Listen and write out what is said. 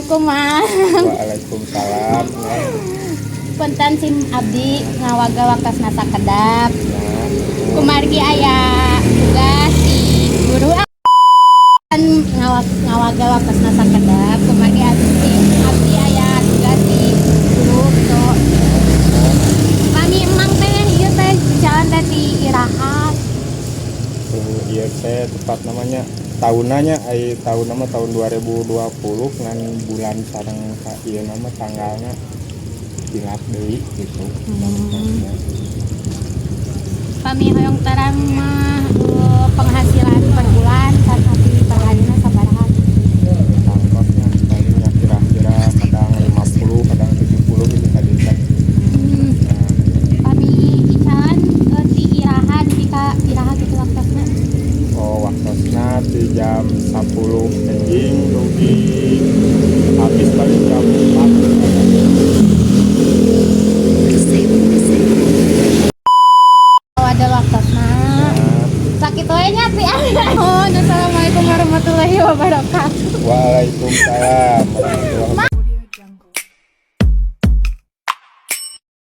Assalamualaikum, Mang. Waalaikumsalam ya. Punten sim abdi ngawaga waktosna sakedap. Nah, Kumargi aya tugas di guru kan ngawaga waktosna sakedap. Kumargi abdi aya tugas di guru gitu. Pami emang teh ieu teh jalan teh di iraha? Tuh, iya, saya tepat namanya tahunannya ai tahun nama tahun 2020, ngan bulan sareng ka ieu nama tanggalnya hilap deui gitu. Pami hoyong terang mah, penghasilan per bulan kan abdi per harina sabaraha? Tangkosnya palingnya kira-kira kadang 50, kadang 70 gitu tadi teh. Nah, Pami icalan ti iraha dugi ka iraha gitu waktosna? Oh, waktosna di jam 10 enjing dugi habis paling jam 4. Oh, ada waktosna. Nah, Sakitu we nya ti. Oh, assalamualaikum warahmatullahi wabarakatuh. Waalaikumsalam warahmatullahi wabarakatuh.